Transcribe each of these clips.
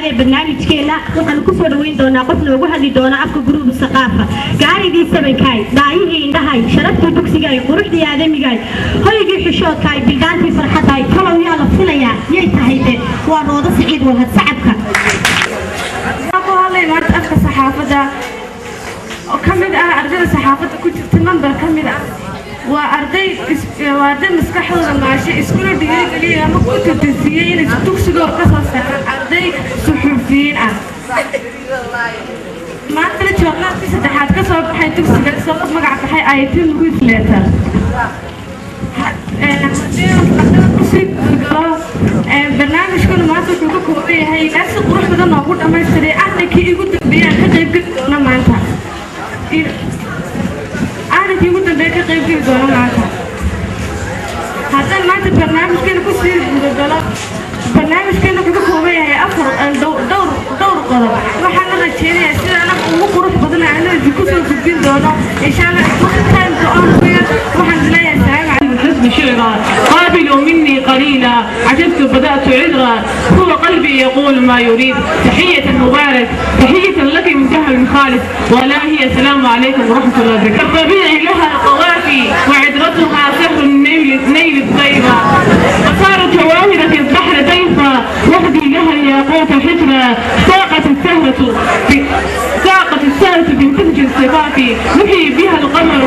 Ee barnaamijkeena waxaanu kusoo dhaweyn doonaa qof noogu hadli doona afka guruuba Saqaafa. Gaarigii sabankaay, daayihii indhahay, sharaftii dugsigaay, quruxdii aadamigaay, hoygii xishoodkaay, bildaantii farxaddaay, talow yaa la filayaa? Yay tahay de? Waa Roodo Siciid Walhad. Sacabka. Ku hadlay maanta afka saxaafadda oo ka mid ah ardayda saxaafadda ku jirta, member ka mid ah. Waa arday maskaxdooda maashay, iskuna dhiirigeliyay ama ku tartansiiyey inay dugsigooda ka soo saaraan arday suxuufiyiin ah. Maantana joornaalkii saddexaad ka soo baxay dugsiga, soo magac baxay Item Newsletter. Haddii ardayda kusii gudagalo barnaamijkanu, maanta wuxuu ka kooban yahay ilaa si qurux badan noogu dhammaystiray arrinkii igu dambeeyay aan ka qaybgeli doono maanta, arrinkii ugu dambeeya ka qaybgeli doono maanta. Haddaan maanta barnaamijkeena kusii gudagalo, barnaamijkeena wuxuu ka kooban yahay afar dhowr qodob. Waxaana rajeynayaa sida anaga ugu qurux badan aana idinku soo gudbin doono, insha Allah. Timeka on waxaan leeyahay salaamu. الحزن شعرا قابلوا مني قليلا، عجزت بدأت عذرا، هو قلبي يقول ما يريد. تحية مبارك، تحية لك من سهل خالد ولا هي. السلام عليكم ورحمة الله وبركاته. الربيع لها قوافي وعذرتها سهر النيل، نيل الطيبة، وصارت جواهر في البحر ضيفة، وحدي لها الياقوت حجرا. ساقت السهرة في تهج الصفاف، نحيي بها القمر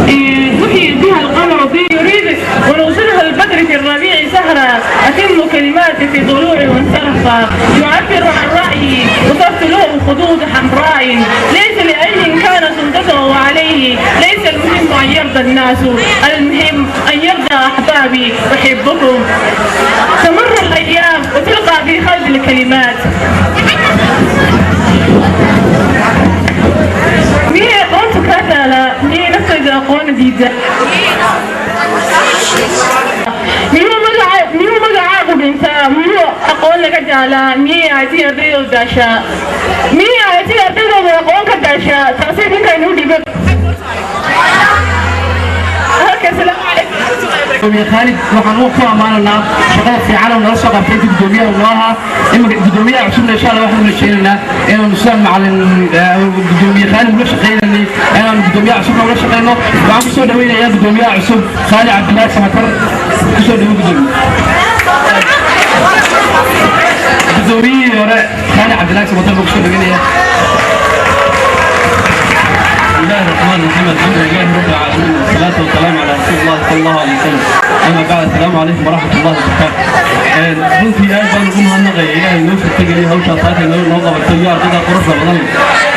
إيه، نحيي بها القمر في يريد ونوصلها البدر في الربيع سهرا. أتم كلماتي في ضلوع وانصرفا، يعبر عن رأيي وصفت له خدود حمراء. ليس لأي كان سلطته عليه، ليس المهم أن يرضى الناس، المهم أن يرضى أحبابي. أحبكم. تمر الأيام وتلقى في قلب الكلمات. Miyay aqoontu kaa daalaa? Miyay naftayda aqoona diida? Miyuu magacaagu dhintaa? Miyuu aqoon laga daalaa? Miyay aati ardaydooda daashaa? Miyay aati ardaydooda aqoon ka daashaa? Taasi ninkaynuu dhibo halka. Asalaamu calaykum waraxmatullahi wabarakatu. Gudoomiye Khaalid waxaan u ku ammaananaa shaqada fiican oo nala soo qabtay intii gudoomiyaha noo ahaa. Imika gudoomiyaha cusubna, insha Allah, waxaanu rajaynaynaa inaanu sidaan macalin gudoomiye Khaalid ula shaqaynanay inaanu gudoomiyaha cusubna ula shaqayno. Waxaan kusoo dhaweynayaa gudoomiyaha cusub, Khaalid Cabdillaahi Samatar. Kusoo dhawo, gudoomiye. Gudoomiyihii hore Khaalid Cabdillaahi Samatar buu kusoo dhaweynaya. بسم الله الرحمن الرحيم، الحمد لله رب العالمين، والصلاة والسلام على رسول الله صلى الله عليه وسلم، أما بعد، السلام عليكم ورحمة الله وبركاته. Runtii aad baan ugu mahadnaqaya Ilaahay noo suurtageliyay hawshaa saaka noo qabatay iyo ardayda quruxda badan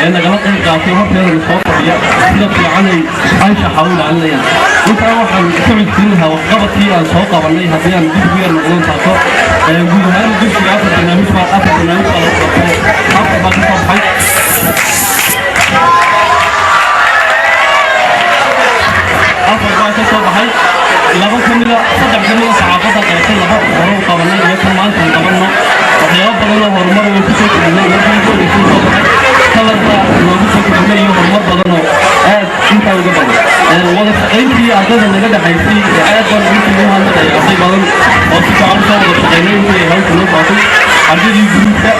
ee nagala qayb qaatay, horteeda na soo fadhiya, sida fiicanay anshaxa u ilaalinayaan. Intaa waxaan ka codsiin lahaa waxqabadkii aan soo qabanay haddii aan dib ugu yar noqdon taaso. Guud ahaan dugsiga afar barnaamij baa lagu qabtay, afar baa ka soo baxay, afar baa ka soo baxay. Laba ka mida, saddex ka mida saxaafadda qabatay, laba hore u qabanay iyo kan maanta aan qabanno. Waxyaabo badan oo horumar way ku soo kordhinay markii ugu horreysay soo baxay, kalarka noogu soo kordhinay iyo horumar badan oo aad intaa uga badan. Wada shaqayntii ardayda naga dhexaysay aad baan runtii ugu mahadnaqaya arday badan oo si fiican usoo wada shaqaynay intii ay hawsha noo socotay. Ardaydii guruubka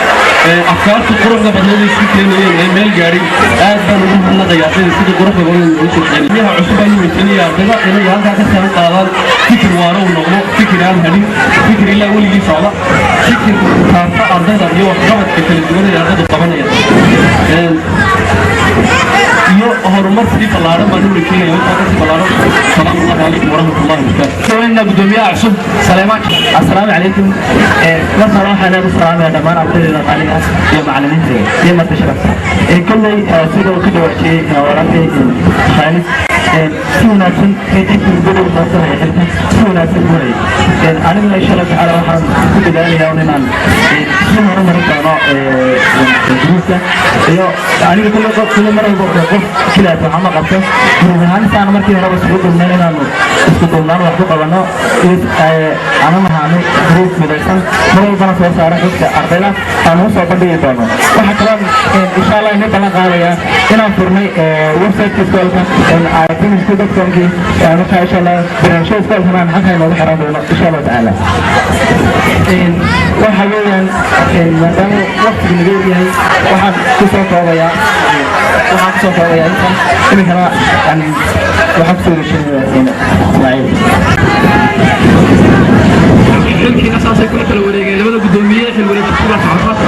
afkaarta quruxda badneed ay isku keenayeen ee meel gaadhay, aad baan ugu mahadnaqaya ardayda sidii quruxda badan ugu soo shaqeynay. Miyaha cusub ayuu weysanaya ardayda inay halkaa ka saan qaadaan, fikir waaro uu noqdo, fikir aan hadhin, fikir ilaa weligii socda, fikir taabta ardayda iyo waxqabadka kala duwan ee ardaydu qabanayaan iyo horumar sii ballaaran baan u rajeynaya, intaa kasii ballaaran. Salaamu allahu calaykum waraxmat ullahi wabarakaatu. Dhaweynaa gudoomiyaha cusub Saleemaan. Asalaamu calaykum. Marka hore waxaan aad u salaamaya dhammaan ardayda qaaliga ah iyo macallimiinta iyo marti sharafta. Kolley sida uu ka dhawaajiyey walaalkay Khaalid, si wanaagsan intii muddada uu qabsanaya xilka si wanaagsan u hayay. Aniguna, insha Allah tacaala, waxaan ku dadaalayaa un inaan si horumarin doono duruusta iyo aniga. Kolley qof kulle mar walba qof kilaas waxa ma qabto. Duruuf ahaan saan markii horeba isugu duubnayn inaanu isku duubnaan wax ku qabano ama nahaano duruuf midaysan, mar walbana soo saara xogta ardayda aan u soo bandhigi doono. Waxaa kaloo, insha Allah, inoo ballan qaadayaa inaan furnay website-ka iskoolka itemschool.com-kii. Marka, insha Allah, barnaamijyada iskoolkana aan halkan inoogu xiran doono, insha Allah tacaala. Waxa weeyaan maadaama Maadaama waqtigu naga yaryahay, waxaan kusoo koobayaa intan. Iminkana yani waxaan kusoo wareejinayaa Ismaaciil. Xilkiina saasay kula kala wareegeen labada guddoomiye. Xil wareejintu baa socota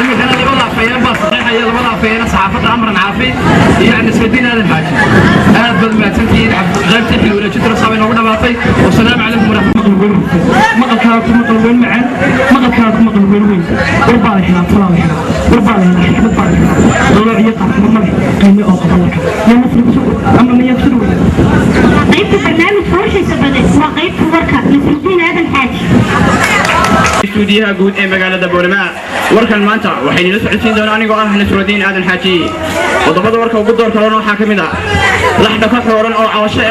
iminkana. Labada afhayeen baa saxiixaya, labada afhayeena saxaafadda, Amran Caafi iyo Nasrudiin Aadan Xaaji. Aad baad mahadsantihiin. Qaybta xil wareejintuna saabay noogu dhamaatay. Wasalaamu calaykum waraxmat. Maqalkaa ku maqal weyn macaan, maqalkaa ku maqal weyn weyn. War baa la helaa, talaa la helaa, war baa la helaa, xikmad baa la helaa. Dowlad iyo qaabkuma ma leh qiime oo qaban laka yaa Nasri kusoo Amran yaa kusoo dhaweeya. Qaybta barnaamijka warxiisa badan waa qaybta warka, Nasrudiin Aadan Xaaji. Istuudiyaha guud ee magaalada Boorama, warkan maanta waxaynila socodsiin doonaa anigoo ah Nasrudiin Aadan Xaaji. Qodobada warka ugu door kalena waxaa ka mid ah laxdha ka xooran oo cawasho,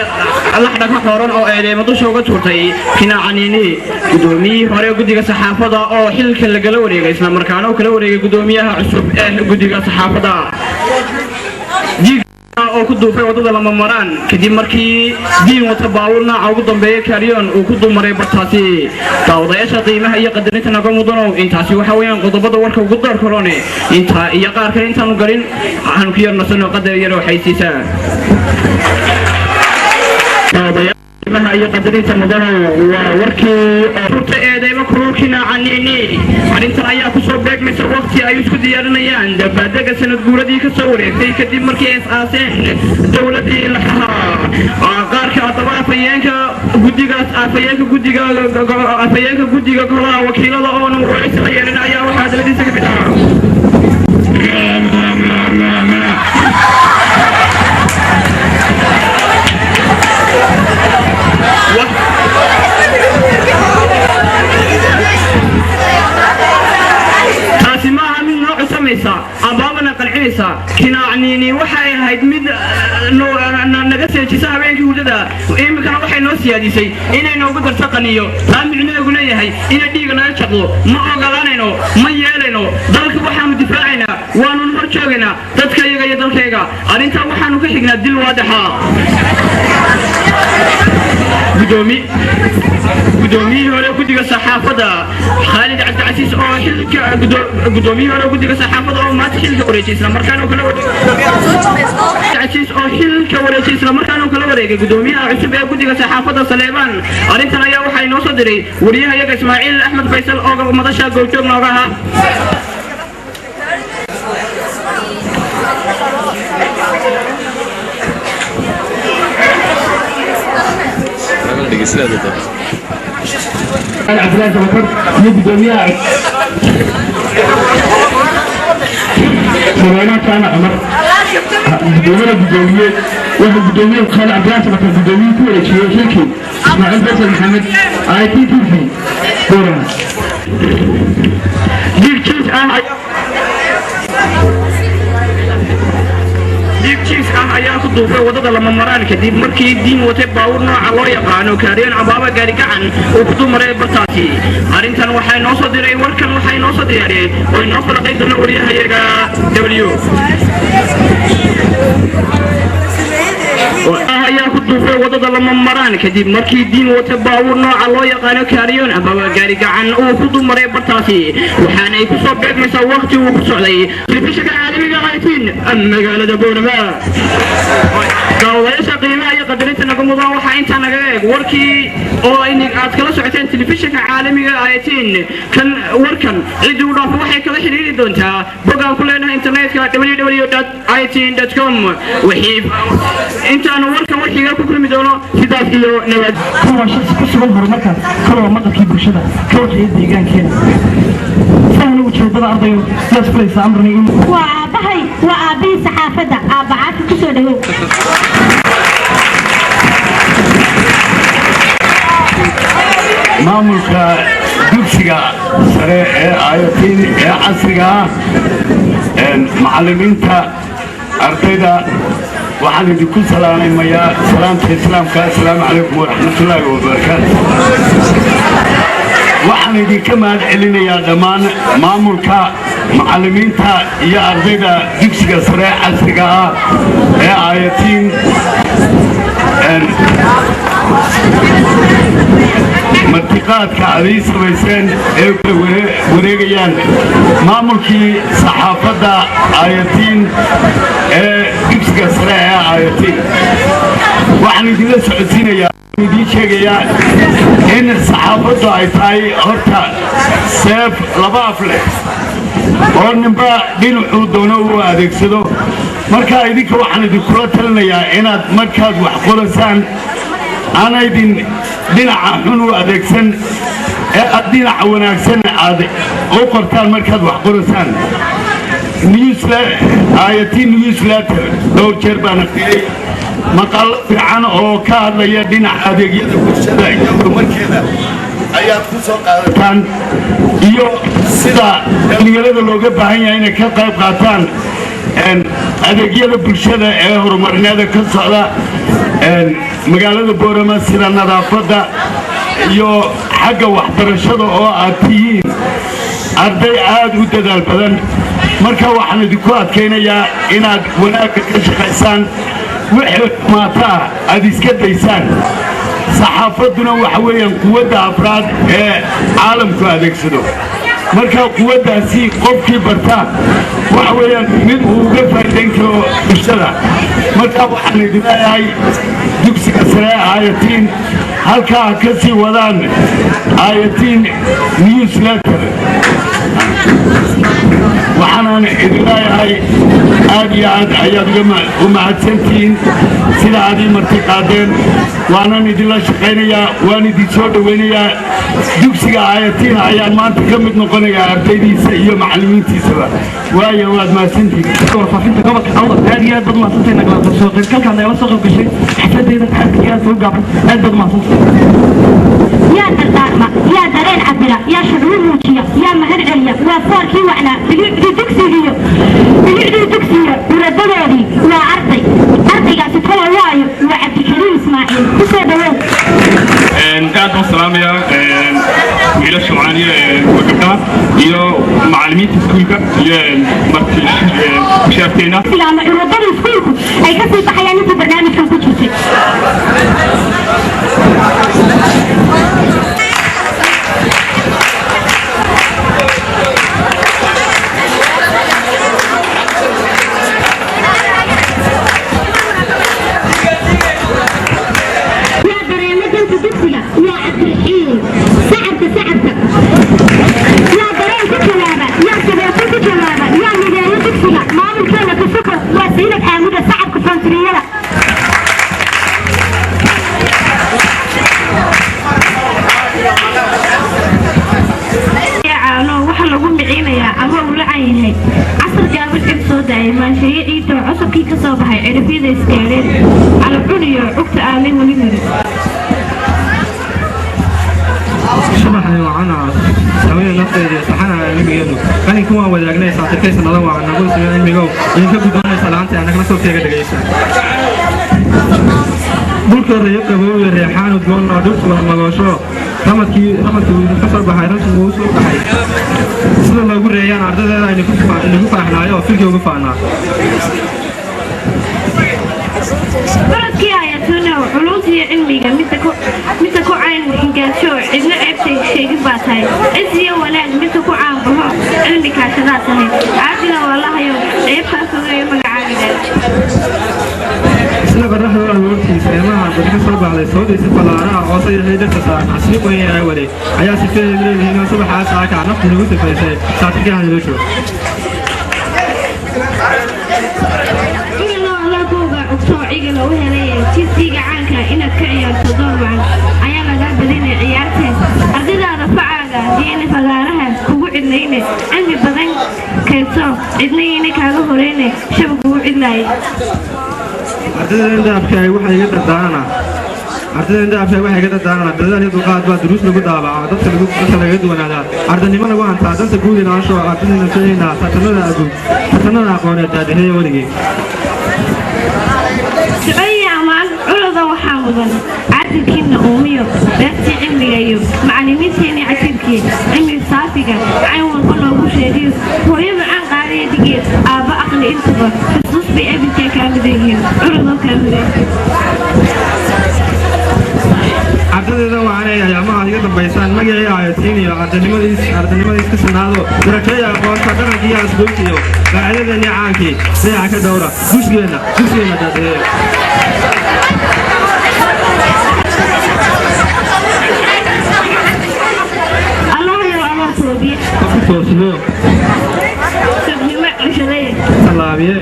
laxdha ka xooran oo eedeemo dusha uga tuurtay Kinaacaniini, gudoomiyihii hore guddiga saxaafadda oo xilka lagala wareegay, isla markaana uu kala wareegay gudoomiyaha cusub ee guddiga saxaafadda, oo ku duufay waddada lama maraan kadib markii diin wata baabuur nooca ugu dambeeya kaariyoon uu ku dulmaray bartaasi. Daawadayaasha qiimaha iyo qadarinta naga mudanow, intaasi waxa weeyaan qodobada warka ugu door korone. Intaa iyo qaar kale intaanu galin, waxaanu ku yar nasano qadar yar oo xaysiisaa. Qiimaha iyo qadarinta mudanow, waa warkii furta eedeymo kululkina caniini. Arrintan ayaa kusoo beegmaysa waqti ay isku diyaarinayaan dabaaldega sanad guuradii ka soo wareegtay kadib markii ay is-aaseen dowladii laxaha qaarka. Haddaba afhayeenka guddiga golaha wakiilada oonu waraysi la yeelin ayaa waxaa hadaladiisa ka mid ahaa: "Taasi maaha mid noo cusamaysa abaabana qancinaysa. Kinaacniini waxay ahayd mid naga seejisa habeenkii hurdada, iminkana waxay noo siyaadisay inay noogu darto qaniyo. Taa micnaheegu leeyahay inay dhiiga naga jaqdo. Ma ogolaanayno, ma yeelayno. Dalka waxaanu difaacaynaa, waanunu hor joogaynaa dadkayaga iyo dalkayga. Arrintaa waxaanu ka xignaa dil waadaxa." Gudoomiyihii hore guddiga saxaafadda Khaalid Cabdicasiis oo xilka gudoomiyihii hore guddiga saxaafadda oo maanta xilka wareejiyay isla markaana kala Cabdicasiis oo xilka wareejiyay isla markaana kala wareegay gudoomiyaha cusub ee guddiga saxaafadda Saleebaan. Arrintan ayaa waxaa inoo soo diray wariyaha iyaga Ismaaciil Axmed Faysal oo madasha goobjoog nooga ahaa. Cabdillahi Sabakar iyo gudoomiyaha Saleemaan Jaamac Cumar, gudoomiyada gudoomiye. Wuxuu gudoomiye Khaalid Cabdillahi Sabakar gudoomiye ku wareejiyey xilkii Ismaaciil Faysal Maxamed, i t t v, Boorama. Dhiig jiis ah ayaa ku duufay wadada lama maraan kadib markii diin watay baawur nooca loo yaqaano kaariyaan abaaba gaari gacan uu ku dumaray bartaasi. Arrintan waxay noo soo diray, warkan waxay noo soo diyaariyey oo inoo falaqay doona wariyahayaga W. Ayaa ku duufay wadada lama maraan kadib markii diin wata baawur nooca loo yaqaano kaariyoon amaba gaari gacan uu ku dumaray bartaasi, waxaana ay kusoo beegmaysaa waqti uu ku socday telefishinka caalamiga aytiin magaalada Boorama. Daawadayaasha qiimaha iyo qadarinta naga mudan, waxaa intaa naga eeg warkii oo aad kala socoteen telefishinka caalamiga ayatiin. Kan warkan ciddii u dhaafo waxay kala xiriiri doontaa bogaan ku leenahay internetka www.itin.com. Wixii intaanu warkan warkiiga ku kulmi doono, sidaas iyo nabad. Kuwa shakhsi ku sugan horumarka kaloo maqalkii bulshada ka warhaya deegaankeena sahna ujeedada ardayo sidaas fulaysa Amrani in Waa aabbahay, waa aabbihii saxaafadda, aabba Caafi, kusoo dhawow. Maamulka dugsiga sare ee Ayatiin ee casriga ah, macallimiinta, ardayda, waxaan idinku salaamayaa salaamta islaamka: assalaamu calaykum waraxmatullaahi wabarakaatu. Waxaan idinka mahad celinayaa dhammaan maamulka, macallimiinta iyo ardayda dugsiga sare ee casriga ah ee Ayatiin. Martiqaadka aad ii samayseen ee kala wareegayaan maamulkii saxaafadda Aayatiin ee dugsiga sare ee Aayatiin, waxaan idinla socodsiinayaa, idiin sheegayaa in saxaafaddu ay tahay horta seef laba af leh oo ninba dhinacuu doono uu adeegsado. Marka idinka waxaan idinkula talinayaa inaad markaad wax qoraysaan aanaydin dhinaca xun u adeegsan ee aad dhinaca wanaagsan aad u qortaan markaad wax qoraysaan. Aayatiin newsletter dhowr jeer baan aqriyey, maqaallo fiican oo ka hadlaya dhinaca adeegyada bulshada iyo horumarkeeda ayaad ku soo qaadataan, iyo sida dhallinyarada looga baahan yahay inay ka qayb qaataan adeegyada bulshada ee horumarineeda ka socda magaalada Boorama, sida nadaafadda iyo xagga waxbarashada oo aad tihiin arday aad u dadaal badan. Marka waxaan idinku adkaynayaa inaad wanaagga ka shaqaysaan, wixii xumaataa aad iska daysaan. Saxaafadduna waxa weeyaan quwadda afraad ee caalamku adeegsado. Marka quwaddaasi qofkii barta waxa weeyaan mid uu uga faa'iidayn karo bulshada. Marka waxaan idin leeyahay, dugsiga sare Aayatiin halkaa ha ka sii wadaan Aayatiin newsletter. Waxaanan idin leeyahay, aad iyo aad ayaad u mahadsantihiin sida aad ii marti qaadeen. Waanan idinla shaqaynayaa, waan idin soo dhowaynayaa. Dugsiga Aayatiin ayaan maanta ka mid noqonayaa, ardaydiisa iyo macallimiintiisaba. Waayo, waad mahadsantihiin. Warfaafinta gobolka Awdal, aad iyo aad baad umahadsantahay nagala soo qaybgalkaad nagala soo qayb gashay xafladeeda aad iyo aad u gaaban. Aad baad umahadsantahay. Yaa dardaarma, yaa dareen cabira, yaa shucuur muujiya, yaa mahad celiya? Waa foorkii wacnaa, bilicdii dugsigiyo, bilicdii dugsiga uradadoodii. Waa arday. Ardaygaasi tolo waayo? Waa Cabdikariim Ismaaciil. Ku soo dhawow. Aad baan salaamayaa wiilasha wacaaniya kuwa gabdhaha iyo macallimiinta iskuulka iyo marti mushaarteena. Dugsiga ama curadada iskuulku ay ka sii baxayaan intii barnaamijkan ku jirtay. Yaa dareema danta dugsiga? Waa Cabdiraxiim. Sacabka, sacabka. Yaa dareen ku jawaaba, yaa sabeeto ku jawaaba, yaa mideeyo dugsiga maamulkeena kasuko? Waa Saynab Xaamuda. Sacabka foontiriyada. Caano waxaa lagu miciinayaa ama uu lacan yahay casar gaaban cid soo daayay, maansheeye ciidoo cosabkii ka soo baxay, cirifyada isgaadheen, calabcun iyo cugta aanay weli marin. Subaxni wacana haween nafteeda iyo saxana cilmigeenu qalinka waan wadaagnay, saatirkay sanada waa nagu ismi cilmigow idinka guddoonaysa laanta annagna sawteega dhegaysa. Dhulka reeyo qabow iyo reexaan udgoon oo dhulku wada magoosho, ramadkii ramadkii uu idinka soo baxay, rasmigu uu soo baxay, sida loogu reeyaan ardaydeeda aynu ku faraxnaayo oo filkii ugu faanaa. Baradkii Ayatunow, culunta iyo cilmiga midda ku cayn hingaadsho, cidna ceebtay sheegin baa tahay. Cis iyo wanaag midka ku caanbaxo, cilmi kaashadaa tahay. Caadina waa lahayo, ceebtaa fogeeyo magacaaga. Isla qorraxda aroortiisa eemaha badi ka soo baxday, soodaysa fallaaraha oo sayaxii dhirta saaran xasii qoyan aawaday ayaa sifeedu leedihiin oo subaxaas aakaa naftu nagu sifaysay saatirkii hanilusho. Cigaloo alaabowga cugtoo cigal u helay jinsiga caanka inaad ka ciyaarto door wacan ayaa lagaa badinay ciyaarteen. Ardaydaada facaaga diina fagaaraha kugu cidlayne, cilmi badan kaydso, cidnayna kaaga horeyne, shabag ugu cidlaayay. Ardayda dahabkaay waxay iga dardaarana, ardayda dahabkaay waxay iga dardaarana dadaal iyo dulqaad baa duruus lagu daabacaa, dadka lagu dadka lagaga duwanaadaa, ardaynimo lagu hantaa, danta guud ilaasho, ardayda ficina tartamada adduun, tartamada aqooneed daadiheeya weligii. Ducooyin ammaan culada waxaa mudan caadilkiina uumiyo beertii cilmiga iyo macallimiinteennii cajiibkii cilmi saafiga cayn walba loogu sheegayo, hooyo macaan qaadaya digeed, aabba aqli, intuba xusuus bay abidkaa kaa mudan yihiin, culadoo kaa mudan yihiin. Ardaydeeda waanay ayaamaha iga dambaysaan magacii aayatiiniyo ardaynimadiis ardaynimadiis ka sinaado darajeeya aqoonta dhaqanka iyo asluubta iyo qaacidadeennii caankii dayaca ka dhowra dugsigeenna dugsigeenna daadeeya. Allahayow adaa toobiye. Qofku toosiyo. Sabnimo cushadeeye. Tallaabiye.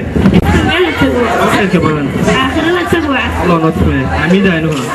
Meel la tago. Oo khayrka badan. Aakhiro la tago. Allah noo tusmeeye amiida aynuguna.